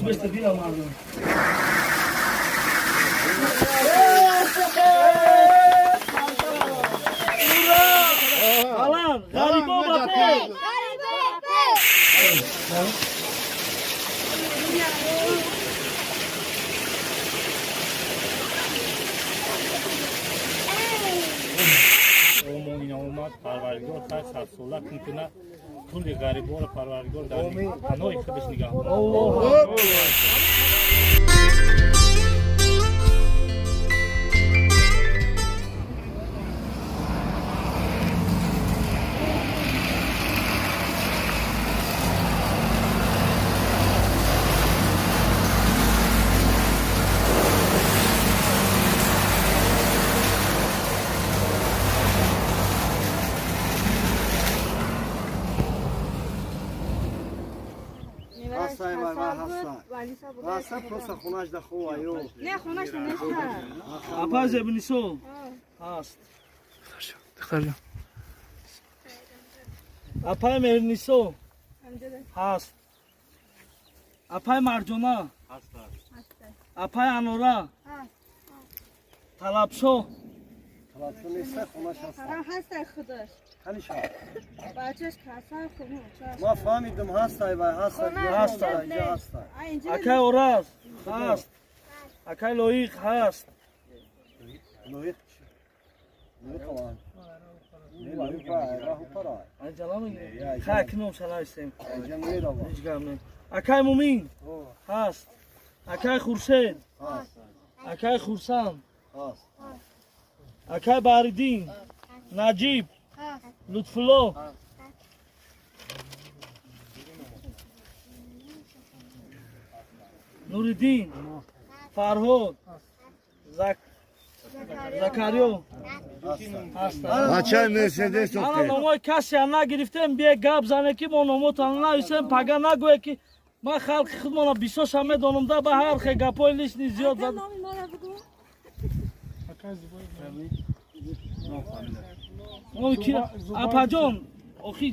Беста бина мардум. Алан, ғарибо ба пеш! Омон омад, Парвардигор хай садсола кун куна, кулли ғариборо Парвардигор дар паноҳи худаш нигаҳ дорад. Ҳастай, вай, вай, ҳастай. Ҳастай, просто хонаш да хова ё. Не, хонаш нест. Апа Зебнисо ҳаст. Апаи Меҳрнисо ҳаст. Апаи Марҷона. Апаи Анора. Талабшо. Талабшо нестай, хонаш ҳастай. Ҳастай худаш. Қани ша. Бачаш касан хуб. Ма фаҳмидим, ҳастай, вай, ҳастай. Ҳастай. Инҷа ҳастай. Акаи Ораз ҳаст. Акаи Лоиқ ҳаст. Лоиқ чи? Лоиқ ава. Не, лоиқ вай, раҳу пара. Айҷа намегирем. Хай, киномша нависем. Инҷа мерава. Ҳеҷ гап не. Акаи Мумин ҳаст. Акаи Хуршед. Ҳаст. Акаи Хурсанд. Ҳаст. Акаи Баҳриддин. Наҷиб. Лутфулло. Нуриддин. Фарҳод. Закариё. Ҳастанд. Бачаи Мерседес. Ана Охе. номои касе нагирифтем, бие гап зане, ки мо номотон нависем, пага нагӯе, ки ман халқи худмона бисёша медонам, да ба ҳар хе гапҳои лишний зиёд зад. Номи мора бугу. Номи ки? Апаҷон, охи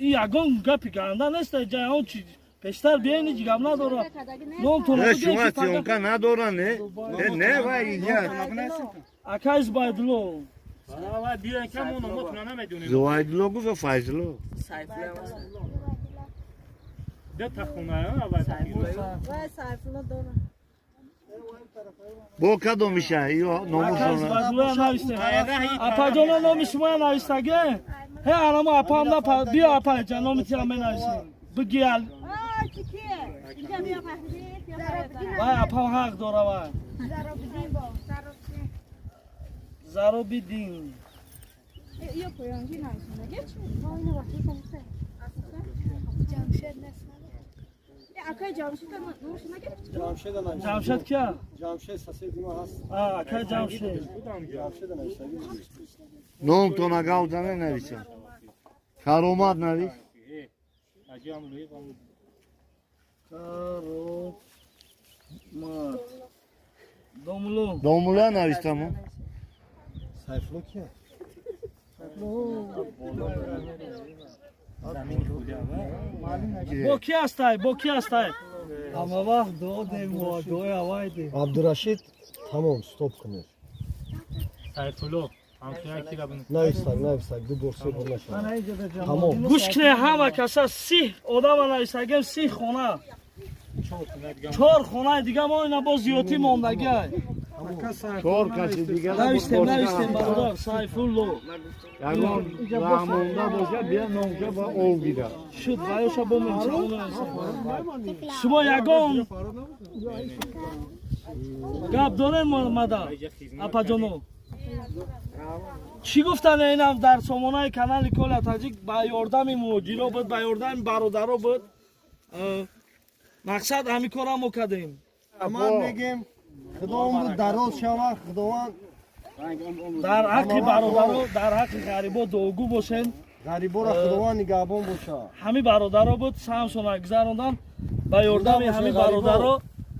ин ягон гапи ганда нест, ҷа он чи пештар биен, ҳеҷ гап надора. Номтон Не, шума съёмка надора, не? Не, не, вай инҷа. Акай Зубайдулло. Вай биёен, ка мо номотона намедонем. Зувайдулло гуфт, Файзулло. Де та хона вай. Вай, Сайфулло дора. Бо кадомиша? Ё Акай номушона. Зубайдулло навистем. Апаҷона, номи шумо навистаге? Ҳе, анамо апаам на, биё, апаҷа, номи тира менависем. Биги ал. А, чики. Инҷа биё, Фахриддин. Вай, апам ҳақ дора, вай. Заробидин бо. Заробидин. Заробиддин. Ё поёнги нависондаге чи? Мо ино вақти самса. Ҷамшед нест. Акай Ҷамшед номаш нагирифт? Ҷамшеда навистай. Ҷамшед кия? Ҷамшед соседи ма ҳаст. А, акай Ҷамшед. Ҷамшеда навистагӣ. Номтона гав зане, нависа. Каромат навис. Аҷам лоиқ. Каромат. Домулло. Домула навистамо. Сайфулло кия? Замини худи ава. Бо ки ҳастай? Бо ки ҳастай? Ҳама вақт дуо дем, дуои аввай дем. Абдурашид, тамом, стоп кунед. Сайфулло ҳамсоя кира бин. Навистаг, навистаг, ду бор, се бор нашавад. Тамом. Гӯш кунед, ҳама каса 30 одама нависагем, 30 хона. Чор хона дига. Чор хонаи дига мо ина бо зиёдтӣ мондагиай. Чор каси дига. Навистем, навистем, бародар. Сайфулло. Ягон раҳмонда боша, бия номша ба ов гира. Шуд, ваёша бо менависем. Шумо ягон гап дорем, мада апаҷоно? Чӣ гуфтан? Инам дар сомонаи канали Коля Таҷик ба ёрдами муҳоҷиро буд, ба ёрдами бародаро буд. Мақсад ҳамин кора мо кардем. Ман мегем, Худо умр дароз шавад, Худованд. Дар ҳаққи бародаро, дар ҳаққи ғарибо дуогӯ бошем. Ғариборо Худованд нигаҳбон бошад. Ҳамин бародаро буд, саҳмшона гузарондан ба ёрдами Зинда ҳамин бошед, ғарибо. бародаро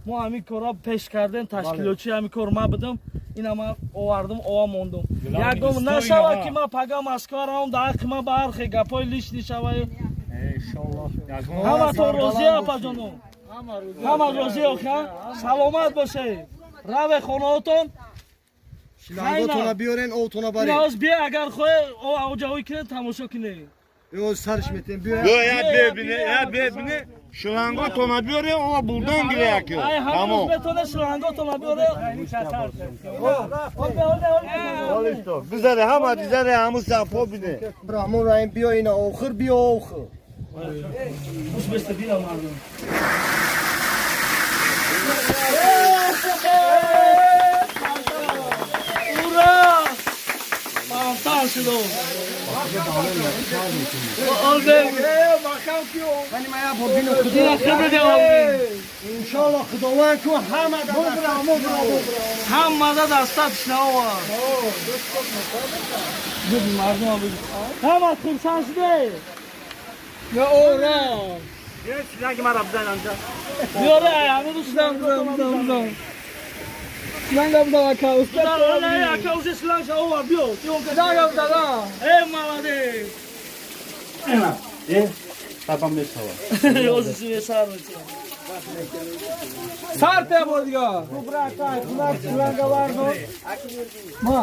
мо ҳамин корро пеш кардем. Ташкилотчии ҳамин кор ман будам, ина ман овардум, ова мондум. Ягон нашавад, ки ман пага Москва равам, дар ҳаққи ман ба ҳар хе гапҳои лишний шаваю. Иншаллоҳ. Ҳаматон розӣ, апаҷоно? Ҳама розӣ охир? Саломат бошед. Раве хонаотон. Шланготона биёрен, овтона барен. Иноз бия агар хоҳе оҷавӣ кунед, тамошо кунед. Ё сарш метем биё. Я бебине, я бебине. Шланготона биёре, ова булдан гире яки. Ай ҳамон метоне шланготона биёре. Гузаре ҳама дизаре ҳаму сапо бине. Раҳмон Раҳим биё ина охир биё охир. Уш бесте бина мардум. Ура! Фонтан шудо. Иншаллоҳ Худованд ку ҳама ҳамада даста тишнава. Мардум ҳама хурсанд шуде. Я ура! Шланги мара бизан анҷа. Биёре ҳамин шланг бизан. Шланга бизан ака, устод. Ака уже шланг шава биё. Шланга бизан. Эй молодец. Э, табам мешава. Озиси мешар мешава. Сар те бор дига. Шланга вардо. Ма.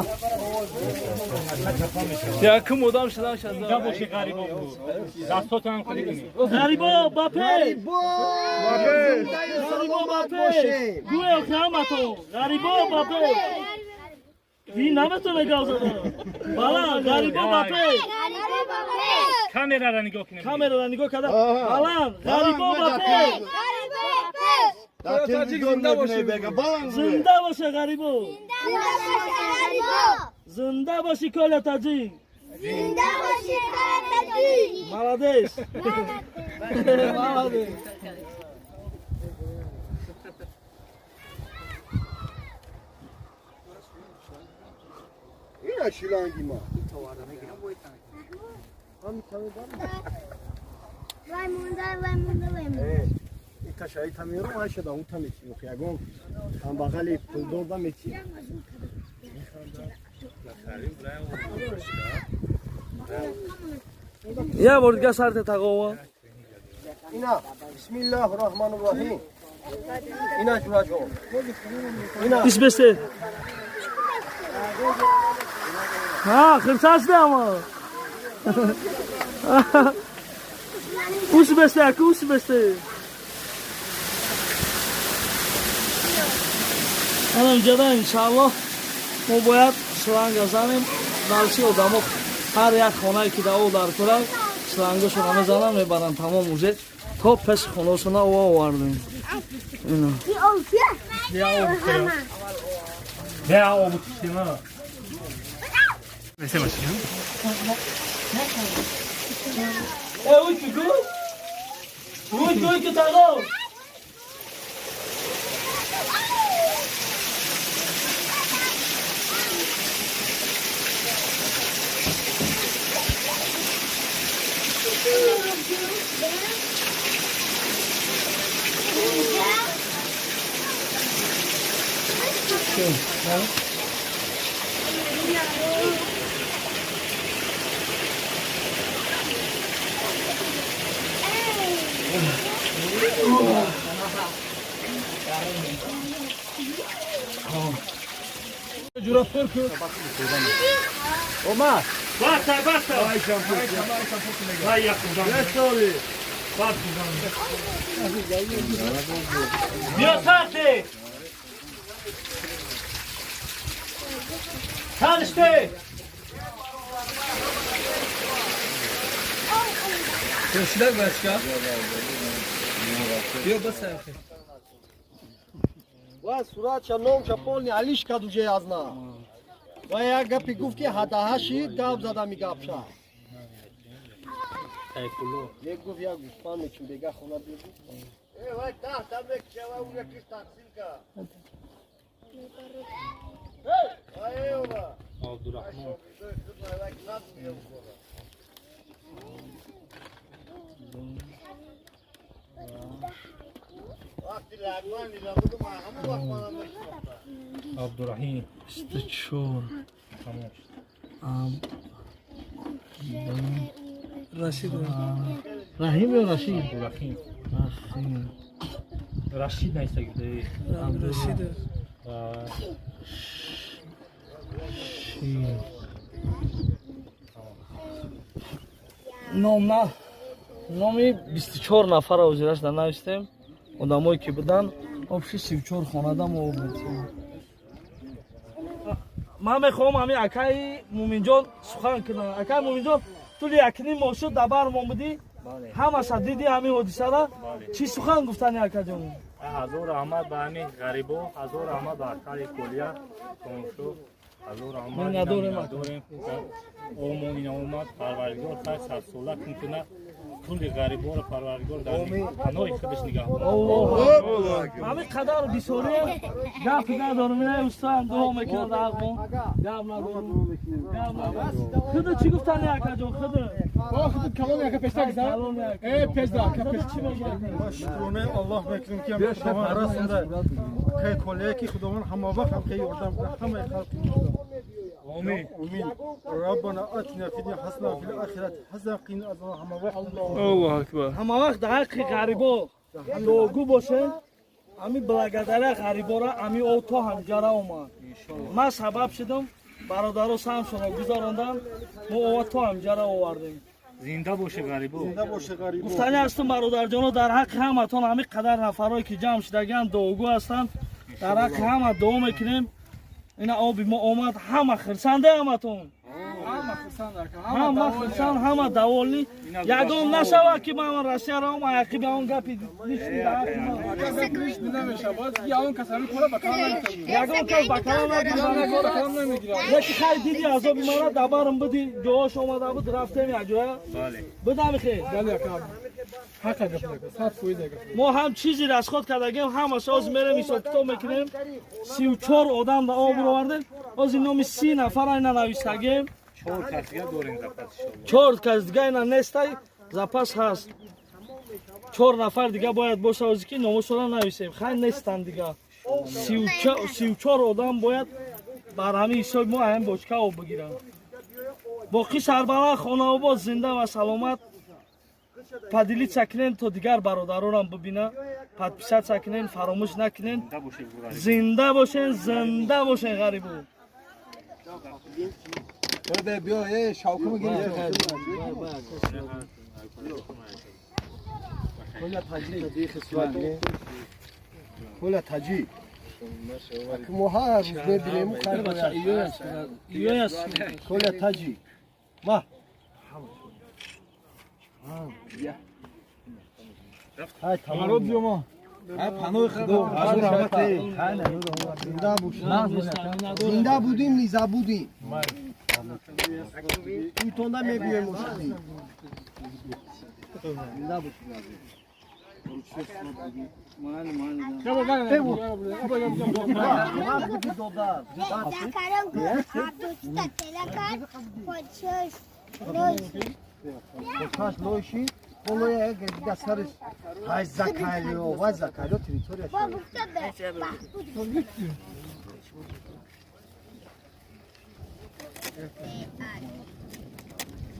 Якум одам шланг шада. Инҷа боши ғарибо бу. Дастотон ҳам хеле кунӣ. Ғарибо ба пеш. Ғарибо Ғарибо ба пеш. Гӯё ҳамато. Ғарибо ба пеш. Ин наметоне гап зада. Бала, ғарибо ба пеш. Камерара нигоҳ кунем. Камерара нигоҳ карда. Баланд, ғарибо ба пеш. Дар телевизор мебине бега. Баланд. Зинда боше ғарибо. Зинда боши Коля Таҷик. Зинда боши Коля Таҷик. Молодец. Молодец. Ина шланги ма. Вай мунда, вай мунда, вай мунда. Ита шаита меёрам, айша да ута мети. Ягон ам бағали пулдор да мети. Я бор дига сарте тағова. Ина бисмиллаҳир раҳмонир раҳим. Ина ҷураҷон. Ина Иш бесте. Ҳа, хирсанд шуда ама. Уш бесте, аку уш бесте. Ана инҷода иншааллоҳ мо бояд шланга занем. Дарси одамо ҳар як хонае ки дар об дар курад шлангашона мезананд, мебаранд тамом уже то пеши хонаошона ова овардем. Ина. Бя об кишима. Э, уйки гу? Уйки, уйки таго. Баса, баса. Вай якузан. Биё сарте. Сариште. Шланг башка. Биё баса ахи. Ва суратша номша полни алиш кад уже азна. Ва як гапи гуфт ки ҳадаҳаши гап зада мигапша. Як гуфт як гӯспанд мечим бега хона биё. Э вай даҳ та мекшава у якиш тақсим ка. Ай ова. Абдурахмон. Абдурахим. 24. Тамом. Рашид. Раҳим ё Рашид? Абдурахим. Рахим. Рашид нависта. Рашид. Ном на номи 24 нафара ҳозираш да навистем. Одамое ки буданд, общий 34 хонада мо об метиҳем. Ман мехоҳам ҳамин акаи Муминҷон сухан кунам. Акаи Муминҷон, тӯли якним моҳ шуд дар бармон будӣ, ҳамаша дидӣ ҳамин ҳодисара. Чӣ сухан гуфтани, акаҷон? Ҳазор раҳмат ба ҳамин ғарибо, ҳазор раҳмат ба акаи Колия Томшо, ҳазор раҳмат. Миннатдорем. Миннатдорем. Омон ина омад, Парвардигор хайр садсола кун кунад. Кулли ғариборо Парвардигор дар паноҳи худаш нигаҳ Ҳамин қадар бисёрия гап надорам. Ина устам дуо мекунад ҳақмон. Гап надорам. Гап надорам. Худ чӣ гуфтани, акаҷон, худ? Калон яка пешта гизар. Э, пешда, ака Худ чӣ мегӯяд? Ма шукронаи Аллоҳ мекунем, ки Худованд расонда кай колия, ки Худованд ҳама вақт ҳам кай ёрдам кунад ҳамаи халқи. Омин. Омин. Раббана атина фид дуня ҳасана ва фил охирати ҳасана қина азоб ҳама вақт. Аллоҳу акбар. Ҳама вақт дар ҳаққи ғарибо дуогӯ бошем. Ҳами благодаря ғарибора ҳами об то ҳамҷара омад. Ман сабаб шудам, бародаро саҳмшонро гузарондам, мо ова то ҳамҷара овардем. Зинда боше ғарибо. Зинда боше ғарибо. Гуфтани ҳастум, бародарҷоно, дар ҳаққи ҳаматон, ҳамин қадар нафарое ки ҷамъ шудагианд, дуогӯ ҳастанд. Дар ҳаққи ҳама дуо мекунем. Ина оби мо омад, ҳама хирсанде, ҳаматон ҳама хирсанд, ҳама довольны. Ягон нашавад, ки ман Россия равам, аяқиби он гапи лишний дар ҳаққи ман. Ягон кас ба калам нагирад. Яки хай диди азоби мара дабарам буди, ҷоҳош омада буд, рафтем якҷоя будам хе. Мо ҳам чизи расход кардагем, ҳамаш оз мерем ҳисоб-китоб мекунем. 34 одам да об овардем, ози номи 30 нафара ина навистагем. Чор кас дига дорем запас, иншолло. Чор кас дига ина нестай, запас ҳаст. Чор нафар дига бояд боша ози, ки номошона нависем, хай нестанд дига. 34 одам бояд бар ҳамин ҳисоби мо ҳамин бочка об бигиранд. Боқӣ сарбаланд, хонаобод, зинда ва саломат. Поделиться кунен, то дигар бародаронам бибина. Подписаться кунен, фаромӯш накунен. Зинда боше ғарибо. Зинда бошен, зинда бошен, ғарибо. Биё, э, шавқимо гирифт. Коля таҷик. Коля таҷик. Мо ҳар рӯз мебинем, Иёяс. Коля таҷик. Ма. Ҳай, тамом. Паноҳи Худо. Зинда бошед. Зинда будем, не забудем. Туйтонда мегӯем ошиқӣ. Зинда бошед. Закарам абдучта телакар подшош лойш. Каш лойши, холоя дига сариш. Ҳай закалио, вай закалио территория. Бо гуфта бе.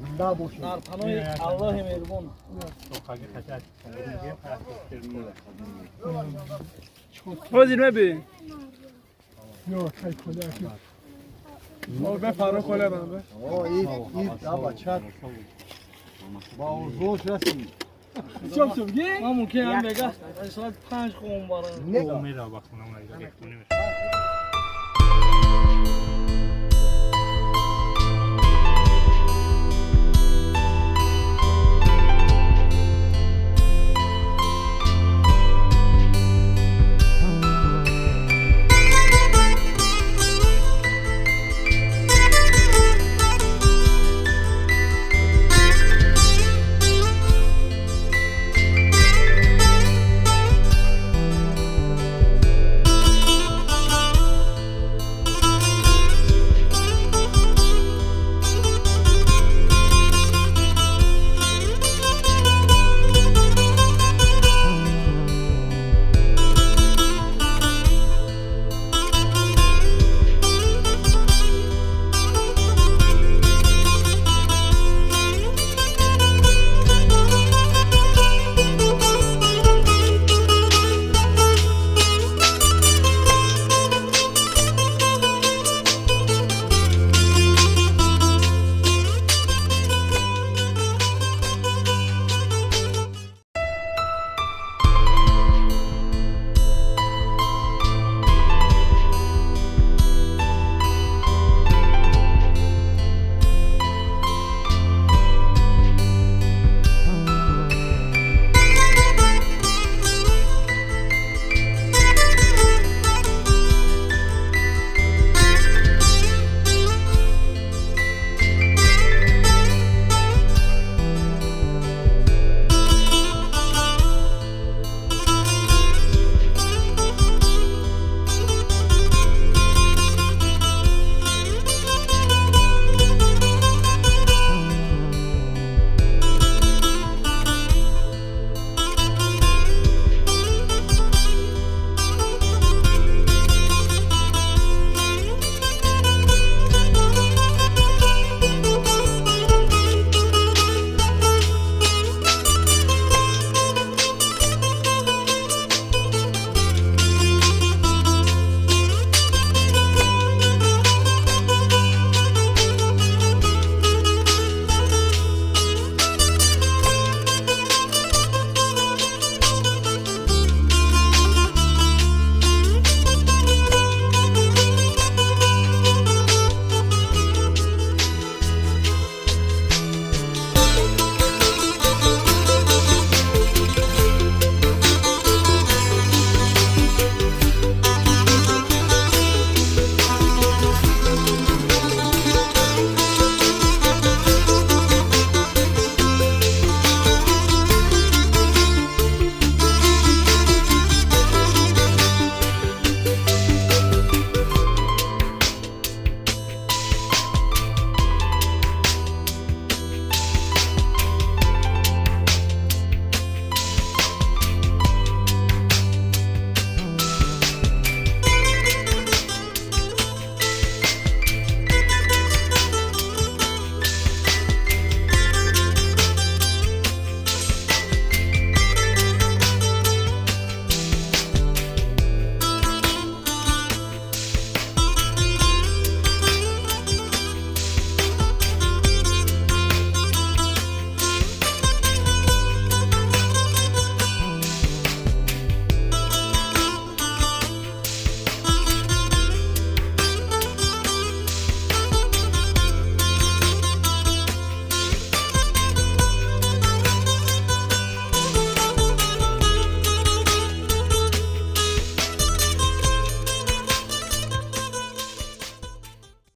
Зинда бошед. Дар паноҳи Аллоҳи меҳрубон. Тоқаги хачат. Ҳозир мебӣ. Yo, кай коля аки. О, бе фаро коля бан бе. О, ид, да бачат. Ба орзуош расид. Чоп чоп ги. Ман мумкин ҳам мега соат 5 хом барам. Не. Мерава ба хона, мега хона мешава.